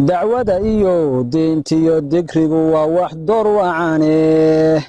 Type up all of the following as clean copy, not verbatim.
Dacwada iyo diintiyo dikrigu waa wax door wacane,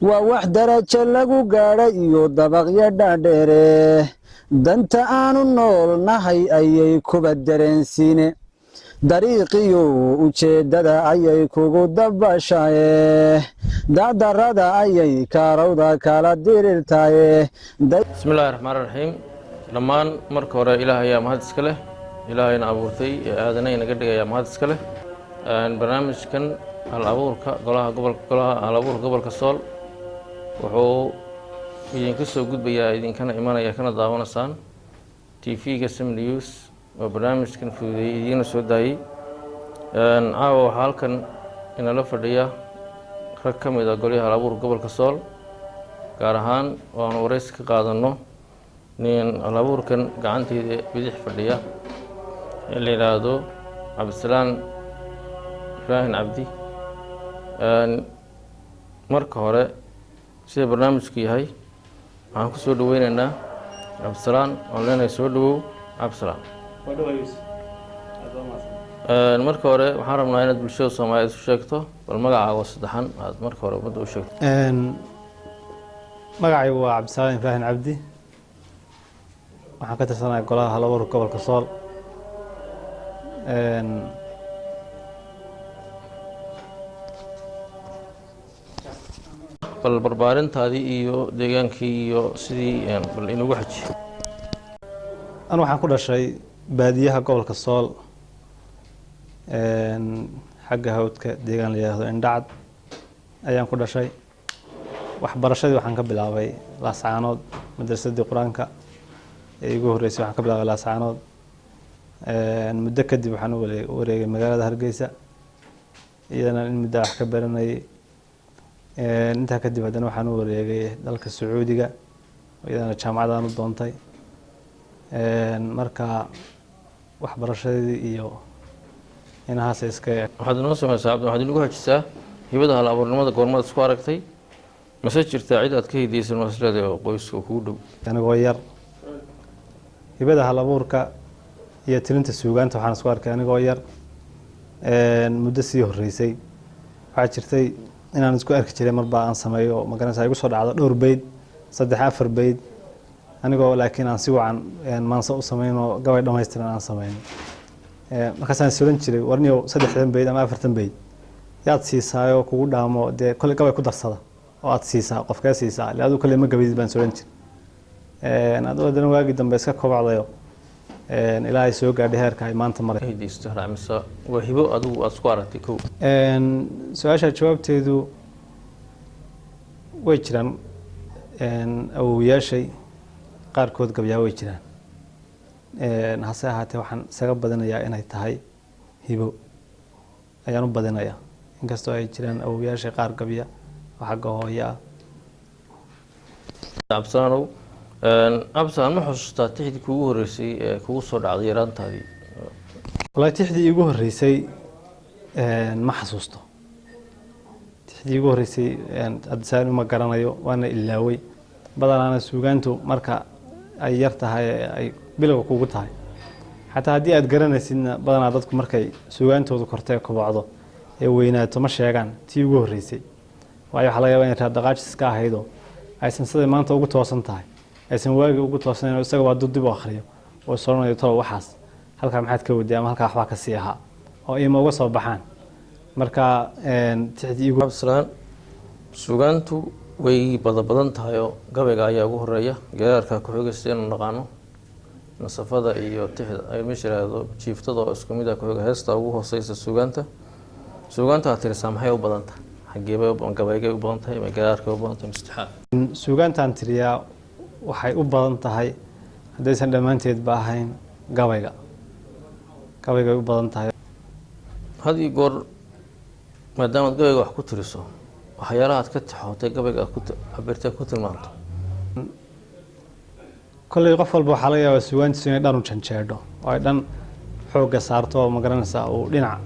waa wax darajo lagu gaadha iyo dabaqyo dhaadheere. Danta aanu nool nahay ayay kuba dareensiine, dariiqiyo ujeeddada ayay kugu dabashaye, dacdarada ayay kaarawda kala dirirtaye. Bismi Illahi Raxmaan Raxiim. Dhammaan marka hore Ilaah ayaa mahad iska leh. Ilaahayna abuurtay ee aadana inaga dhigayaa mahad iska leh. Barnaamijkan hal abuurka golaha gobolka, golaha hal abuurka gobolka Sool, wuxuu idinka soo gudbayaa, idinkana imanaya, kana daawanaysaan TV-ga Som News oo barnaamijkan fududeeyey, idiina soo daayey. Caawa waxaa halkan inala fadhiya rag ka mid a golyaha hal abuurka gobolka Sool, gaar ahaan oo aanu waraysi ka qaadanno nin hal abuurkan gacanteyda bidix fadhiya ee la yidhaahdo Cabdisalaan Ibraahim Cabdi. Marka hore, sida barnaamijku yahay, waxaan ku soo dhaweyneynaa Cabdisalaan. Waan leenahay, soo dhawow, Cabdisalaan. Marka hore waxaan rabnaa inaad bulshada Soomaaliyeed isu sheegto. Bal magacaago saddexan aad marka hore ummadda u sheegto. Magacaygu waa Cabdisalaan Ibraahim Cabdi. Waxaan ka tirsanahay golaha hal abuurka gobolka Sool. Bal barbaarintaadii iyo deegaankii iyo sidii bal inugu xaji. Anu waxaan ku dhashay baadiyaha gobolka Sool, xagga hawdka, deegaan la yidhaahdo Indhacad ayaan ku dhashay. Waxbarashadii waxaan ka bilaabay Laascaanood. Madrasadii Qur-aanka ee igu horreysay waxaan ka bilaabay Laascaanood. Muddo kadib waxaan u wareegay magaalada Hargeysa, iyadana in muddo wax ka baranayay. Intaa kadib haddana waxaan u wareegay dalka Sacuudiga, iyadana jaamacadaan u doontay. Marka waxbarashadii iyo inahaas iska Waxaad inoo sameysaa, Cabdi, waxaad inagu xajisaa hibada hal abuurnimada. Goormaad isku aragtay? Mase jirtaa cid aad ka hidaysan maslada oo qoyska kugu dhow? Anigoo yar hibada hal abuurka iyo tirinta suugaanta waxaan isku arkay anigoo yar. Muddo sii horreysay waxaa jirtay inaan isku arki jiray, marba aan sameeyo, magaranaysa, igu soo dhacdo dhowr beyd, saddex afar beyd, anigoo laakiin aan si wacan maanse u sameyn oo gabay dhamaystiran aan sameyn. Markaasaan is oran jiray, warniyow, saddexdan beyd ama afartan beyd yaad siisaayoo kugu dhaamo, dee kolley gabay ku darsada oo aad siisaa, qofkee siisaa ile aduu kolley ma gabaydid, baan is oran jiray. Aduu haddana waagii dambe iska kobocdayo ilaa ay soo gaadhay heerka ay maanta maray. Ka hidaysto mise waa hibo adigu aad isku aragtay kow? Su-aasha jawaabteedu, way jiraan awowiyaashay qaarkood gabyaa way jiraan. Hase ahaatee waxaan isaga badinayaa inay tahay hibo ayaan u badinayaa, inkastoo ay jiraan awowiyaashay qaar gabya oo xagga hooye ah. Cabdisalaanow, Cabdisalaan, ma xusuustaa tixdii kuugu horreysay ee kugu soo dhacday yaraantaadii? Wallaahi, tixdii iigu horreysay ma xasuusto. Tixdii iigu horreysay haddasaan uma garanayo, waana ilaaway. Badanaana suugaantu marka ay yar tahay ee ay bilowga kugu tahay, xataa haddii aad garanaysidna, badanaa dadku markay suugaantoodu kortee, kobocdo ee weynaato, ma sheegaan tii ugu horreysay, waayo waxaa laga yaabaa inay raadaqaajis ka ahaydoo aysan siday maanta ugu toosan tahay aysan waagii ugu toosnayn, oo isaga waa dib u akhriyo oo is oranayo, tolo, waxaas halkaa maxaad ka waday ama halkaa waxbaa ka sii ahaa oo ima uga soo baxaan. Marka tixdii igu Cabdisalaan, suugaantu way badan tahay oo gabayga ayaa ugu horeeya, geeraarka ku xiga sidaynu naqaano, nasafada iyo tixda ay meesha yidhaahdo jiiftada oo isku mid ah ku xiga, heesta ugu hooseysa. Suugaanta aad tirisaa maxay u badan tahay? Xageebay gabaygay u badan tahay ma geeraarkay u badan tahay mastixaad? Suugaantaan tiriyaa waxay u badan tahay, haddaysan dhammaanteedba ahayn, gabayga. Gabaygay u badan tahay. Had iyo goor, maadaamaad gabayga wax ku tiriso, waxyaalaha aad ka tixootay gabayga aad ku cabirtay, ku tilmaanto? Kolley qof walba waxaa laga yaabaa suugaantiisu inay dhan u janjeedho oo ay dhan xoogga saarto oo, magaranaysaa, uu dhinac.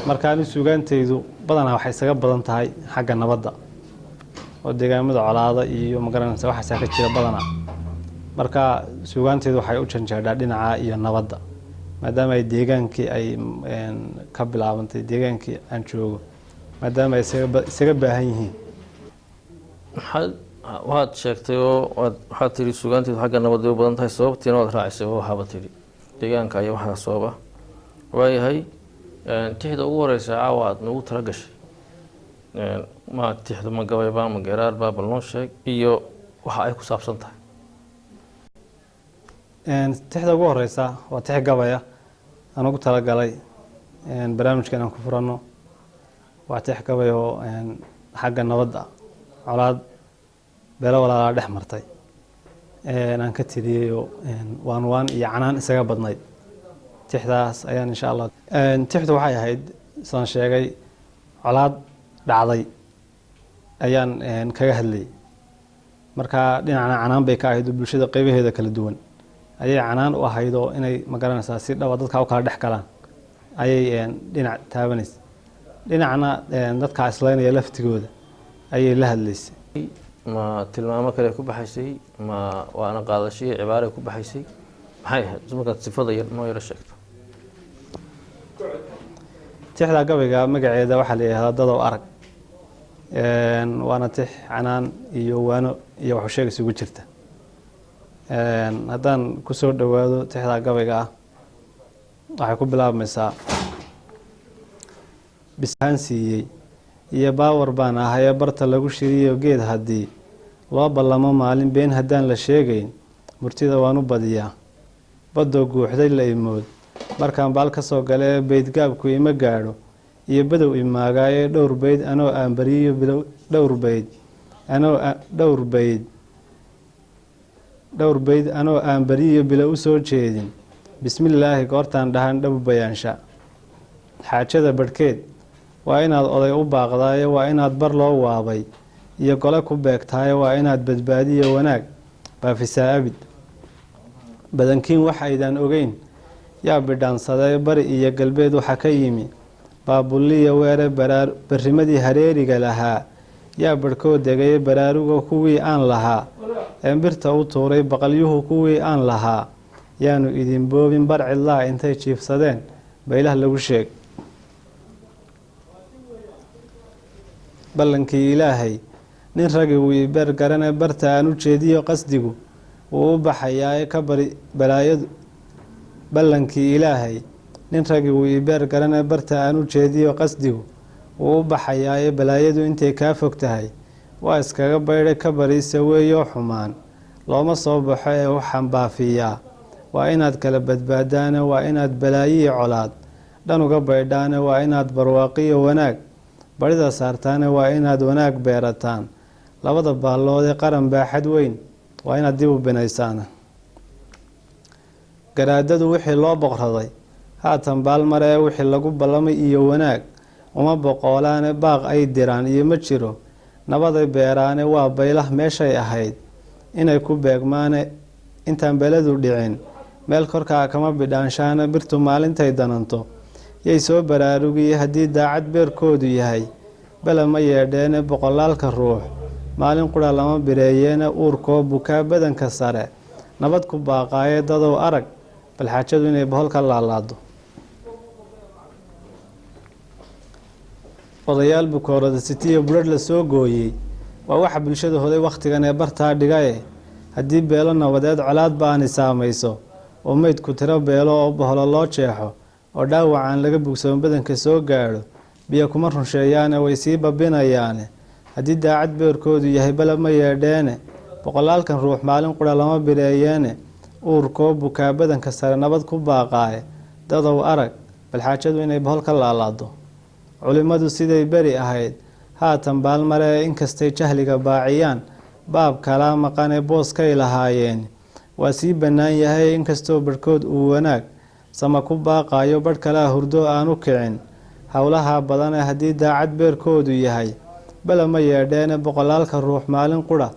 Marka ani suugaantaydu badanaa waxay isaga badan tahay xagga nabadda oo deegaamada colaada iyo, magaranaysa, waxaasaa ka jira badanaa. Marka suugaantaydu waxay u janjeedhaa dhinaca iyo nabadda. Maadaama ay deegaankii ay ka bilaabantay, deegaankii aan joogo, maadaama ay isaga baahan yihiin. Maxaad waad sheegtay oo waad waxaad tidhi suugaanteedu xagga nabadda u badan tahay, sababtiina waad raacisay oo waxaaba tidhi deegaanka ayaa waxaa sababa. Waayahay, tixda ugu horeysa caawa aad noogu tala gashay, ma tixdu ma gabayba ma geeraarba? Bal noo sheeg iyo waxa ay ku saabsan tahay. Tixda ugu horeysa waa tix gabaya aan ugu talagalay barnaamijka inaan ku furanno. Waa tix gabay oo xagga nabadda, colaad beelo walaalaa dhex martay aan ka tiriyey, oo waan waan iyo canaan isaga badnayd. Tixdaas ayaan insha Allah. Tixdu waxay ahayd, sidaan sheegay, colaad dhacday ayaan kaga hadlayay. Marka dhinacna canaan bay ka ahayd oo bulshada qeybaheeda kala duwan ayay canaan u ahayd, oo inay, ma garanaysaa, si dhaba dadka u kala dhex galaan ayay dhinac taabanaysa, dhinacna dadka islaynaya laftigooda ayay la hadlaysay. Ma tilmaamo kale ku baxaysay, ma waana qaadasho iyo cibaare ku baxaysay? Maxay ahayd markaad sifada yar noo yaro sheegto? Tixda gabayga magaceeda waxaa la yidhahdaa "Dadow Arag". Waana tix canaan iyo waano iyo waxu sheeg isugu jirta. Haddaan kusoo dhowaado tixda gabayga ah, waxay ku bilaabmaysaa: Bishaan siiyey iyo baawar baan ahayee barta lagu shiriyo geed haddii loo ballamo maalin, been haddaan la sheegayn murtida waan u badiyaa. Badoo guuxday la imood markaan baal ka soo gale, beydgaabku ima gaadho iyo badow imaagaaye. Dhowr bayd anoo aan baryiyo bilow, dhowr bayd anoo dhowr bayd, dhowr bayd anoo aan baryiyo bilo u soo jeedin, bismillaahi goortaan dhahan dhabu bayaansha. Xaajada barhkeed waa inaad oday u baaqdaaye, waa inaad bar loo waabay iyo gole ku beegtaaye, waa inaad badbaadiyo wanaag baafisaa abid. Badankiin wax aydaan ogeyn yaa bidhaansadee, bari iyo galbeed waxa ka yimi baabulliya weere. Barrimadii hareeriga lahaa yaa barhkood degaye, baraaruga kuwii aan lahaa eembirta u tuuray, baqalyuhu kuwii aan lahaa yaanu idin boobin. Bar cidlaa intay jiifsadeen baylah lagu sheeg. Ballankii Ilaahay nin ragi wuu ibeer garane, barta aan u jeediyo qasdigu wuu u baxayaaye ka bari balaayadu. Ballankii Ilaahay nin ragi wuu ibeer garane, barta aan u jeediyo qasdigu wuu u baxayaaye, balaayadu intay kaa fog tahay waa iskaga baydhe, ka bariise weeyoo xumaan looma soo baxo. Ee waxaan baafiyaa waa inaad kala badbaadaane, waa inaad balaayiyi colaad dhan uga baydhaane, waa inaad barwaaqiyo wanaag barida saartaane, waa inaad wanaag beerataan labada baallood ee qaran baaxad weyn, waa inaad dib u binaysaan. Garaadadu wixii loo boqraday haatan baalmare, ee wixii lagu ballamay iyo wanaag uma boqoolaane, baaq ay diraan iyo ma jiro nabaday beeraane, waa baylah meeshay ahayd inay ku beegmaane. Intaan beledu dhicin meel korkaa kama bidhaanshaane, birtu maalintay dananto yay soo baraarugiye. Haddii daacad beerkoodu yahay bele ma yeedheene, boqolaalka ruux maalin qura lama bireeyeene, uurkoo bukaa badanka sare nabad ku baaqaaye. Dadow arag bal xaajadu inay bohol ka laalaado. Odayaal bukoorada sitiyo budharh la soo gooyey waa waxa bulshada hoday wakhtigan ee bartaa dhigaye. Haddii beelo nabadeed colaad ba-ani saamayso, oo meydku tiro beelo oo boholo loo jeexo, oo dhaawac aan laga bogsoon badanka soo gaadho, biyo kuma runsheeyaane way sii babinayaane. Haddii daacad beerkoodu yahay bale ma yeedheene, boqolaalkan ruux maalin qura lama bireeyeene, uurkoo bukaa badanka sare nabad ku baaqaaye. Dadow arag bal xaajadu inay bohol ka laalaado. Culimmadu siday beri ahayd haatan baalmare, inkastay jahliga baaciyaan baab kalaa maqane booskay lahaayeen waa sii bannaan yahay. Inkastoo barhkood uu wanaag sama ku baaqayo, barh kalaa hurdo aan u kicin howlaha badane. Haddii daacad beerkoodu yahay bale ma yeedheene, boqolaalka ruux maalin qura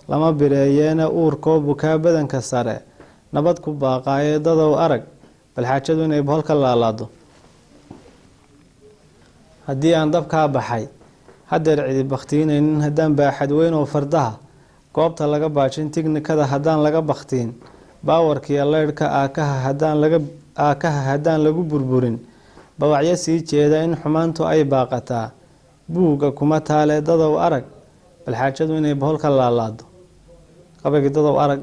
lama bireeyeene, uurkoo bukaa badanka sare nabad ku baaqaaye. Dadow arag bal xaajadu inay bohol ka laalaado. Haddii aan dabkaa baxay haddeer cidi bakhtiinaynin, haddaan baaxad weyn oo fardaha goobta laga baajin, tignikada haddaan laga bakhtiin, baawarkiiyo leydhka aakaha haddaan laga Aakaha haddaan lagu burburin, bawacyo sii jeeda in xumaantu ay baaqataa buugga kuma taale. Dadow arag bal xaajadu inay bohol ka laalaado. Gabaygii Dadow arag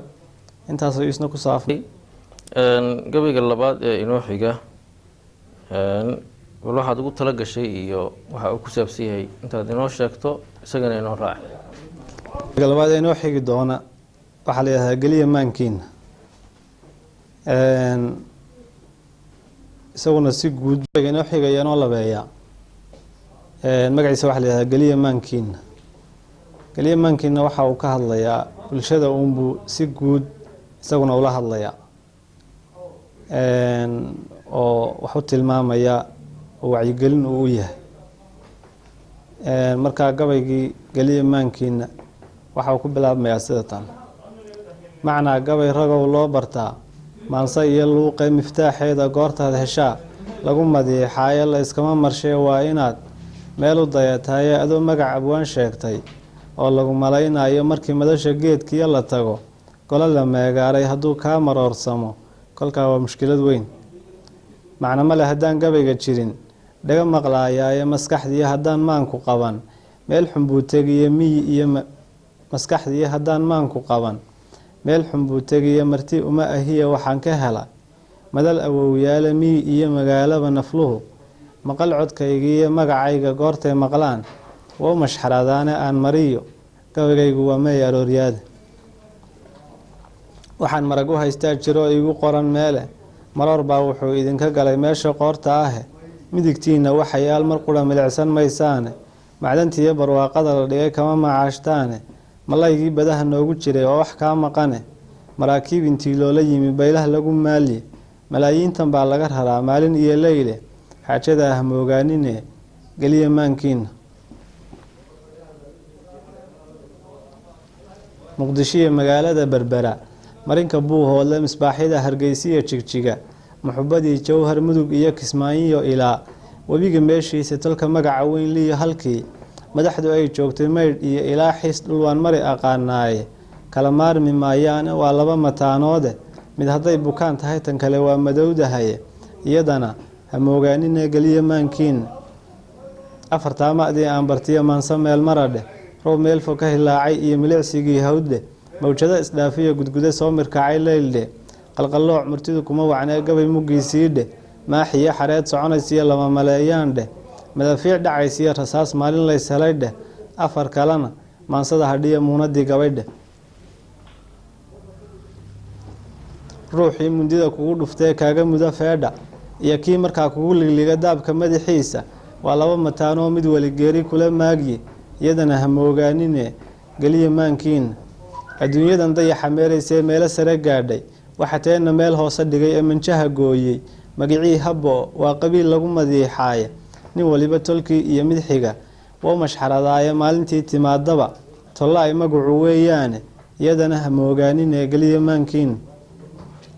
intaasoo isna ku saafay. Gabayga labaad ee inoo xiga, bal waxaad ugu tala gashay iyo waxa uu ku saabsan yahay intaad inoo sheegto, isagana inoo raaci. Gabayga labaad ee inoo xigi doona waxaa la yidhahdaa Geliya Maankiina. Isaguna si guud gabayga inoo xigaya inoo labeeya, magaciisa waxaa la yidhahdaa Geliya Maankiina. Geliya Maankiina waxa uu ka hadlayaa bulshada uunbuu si guud isaguna ula hadlayaa oo wax u tilmaamaya oo wacyigelin uu u yahay. Markaa gabaygii Geliya Maankiina waxa uu ku bilaabmayaa sida tan: Macnaa gabay ragow loo bartaa maanse iyo luuqee, miftaaxeeda goortaad heshaa lagu madiixaaye, la iskama marshee waa inaad meel u dayataaye. Adoo magac abwaan sheegtay oo lagu malaynayo, markii madasha geedkiyo la tago golo la meegaaray, hadduu kaa maroorsamo kolkaa waa mushkilad weyn. Macno male haddaan gabayga jirin dhaga maqlaayaaye, maskaxdiiyo haddaan maanku qaban meel xun buu tegiye miyi iyo maskaxdiiyo haddaan maanku qaban meel xun buu tegiye. Marti uma ahiya waxaan ka hela madal awowyaale, miyi iyo magaalaba nafluhu maqal codkaygiiyo magacayga goortay maqlaan waa u mashxaradaane. Aan mariyo gabaygaygu waa meey arooryaade. Waxaan marag u haystaa jiro igu qoran meele, maroor baa wuxuu idinka galay meesha qoorta ahe. Midigtiinna waxayaal mar qura milicsan maysaane, macdantiiyo barwaaqada la dhigay kama macaashtaane. Malaygii badaha noogu jiray oo wax kaa maqane, maraakiib intii loola yimi baylah lagu maaliye, malaayiintan baa laga raraa maalin iyo leyle. Xaajada ah moogaanine, geliya maankiina. Muqdishoiyo magaalada Berbera, marinka Buuhoodle, misbaaxyada Hargeysiya Jigjiga, muxubadii Jowhar, Mudug iyo Kismaayiyo ilaa webiga meeshiisa, tolka magaca weyn liyo halkii madaxdu ay joogtay, Maydh iyo ilaa Xiis dhulwaan mari aqaanaaye. Kala maarmi maayaane waa laba mataanoode, mid hadday bukaan tahay tan kale waa madowdahaye. Iyadana ha moogaanine, geliya maankiina. Afartaa ma'dii aan bartiyo maanse meel maradheh, roob meel fog ka hilaacay iyo milicsigii hawddheh, mawjado isdhaafiyo gudguda soo mirkacay leyldheh, qalqallooc murtidu kuma wacnee gabay muggiisiidheh, maaxiyo xareed soconaysiyo lama maleeyaan dheh, madaafiic dhacaysiyo rasaas maalin lays helay dheh. Afar kalena maansada hadhiya muunadii gabaydheh. Ruuxii mundida kugu dhuftee kaaga muda feedha iyo kii markaa kugu ligliga daabka madaxiisa waa laba mataanoo mid wali geeri kula maagye. Iyadana ha moogaanine, geliya maankiina. Adduunyadan dayaxa meeraysee meelo sare gaadhay, waxa teenna meel hoose dhigay ee manjaha gooyey magicii habbo waa qabiil lagu madiixaaye. Nin waliba tolkii iyo midxiga waa mashxaradaaye, maalintii timaadaba tolla ay magacu weeyaane. Iyadana ha moogaanine, geliya maankiina.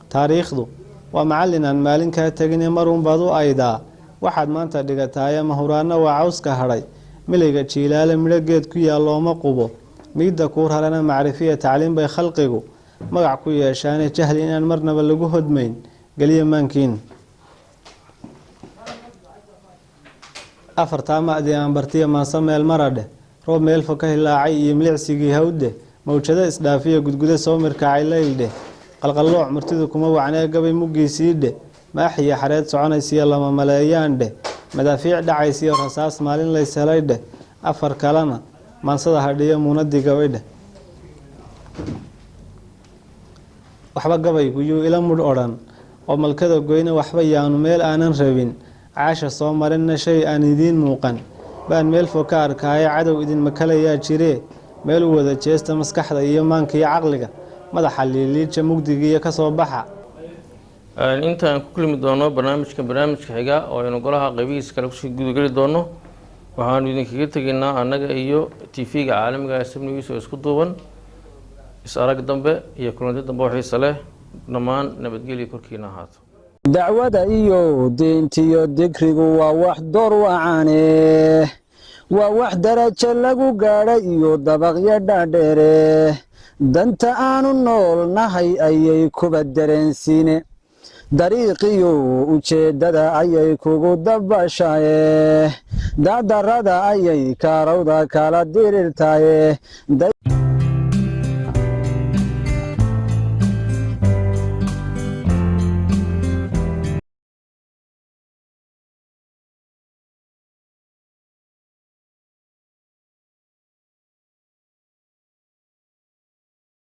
Taariikhdu waa macallin aan maalin kaa tegine, maruunbaad u aydaa waxaad maanta dhigataaye. Mahuraanna waa cawska hadhay milayga jiilaale, midho geed ku yaal looma qubo. Miidda kuu rarana macrifiya tacliim bay khalqigu magac ku yeeshaane, jahli inaan marnaba lagu hodmayn, geliya maankiina. Afartaa ma'dii aan bartiya maanse meel maradheh, roob meel fog ka hilaacay iyo milicsigii hawddeh, mawjado isdhaafiya gudguda soo mirkacay leyldheh, qalqallooc murtidu kuma wacnee gabay muggiisiidheh, maaxiyo xareed soconaysiyo lama maleeyaan dheh, madaafiic dhacaysiyo rasaas maalin lays helay dheh. Afar kalena maansada hadhiyo muunadii gabaydheh. Waxba gabaygu yuu ila mudh odhan oo malkada goyne, waxba yaanu meel aanan rabin caasha soo marinna, shay aan idiin muuqan baan meel fog ka arkaaye. Cadow idinma kalayaa jiree, meel u wada jeesta maskaxda iyo maanka iyo caqliga, madaxa liiliija mugdigiiyo ka soo baxa. Intaan ku kulmi doono barnaamijkan barnaamijka xiga oo aynu golaha qaybihiisa kale kusii gudageli doono, waxaanu idinkaga tegaynaa annaga iyo TV-ga caalamiga ee Sab News oo isku duuban is arag dambe iyo kulanti dambe oo xiise leh. Dhammaan nabadgelya korkiina ahaato. Dacwada iyo diintiyo dikrigu waa wax door wacane, waa wax darajo lagu gaadha iyo dabaqyo dhaadheere. Danta aanu nool nahay ayay kuba dareensiine. Dariiqiyo ujeeddada ayay kugu dabashaye, dadarada ayay kaarawda kala dirirtaye.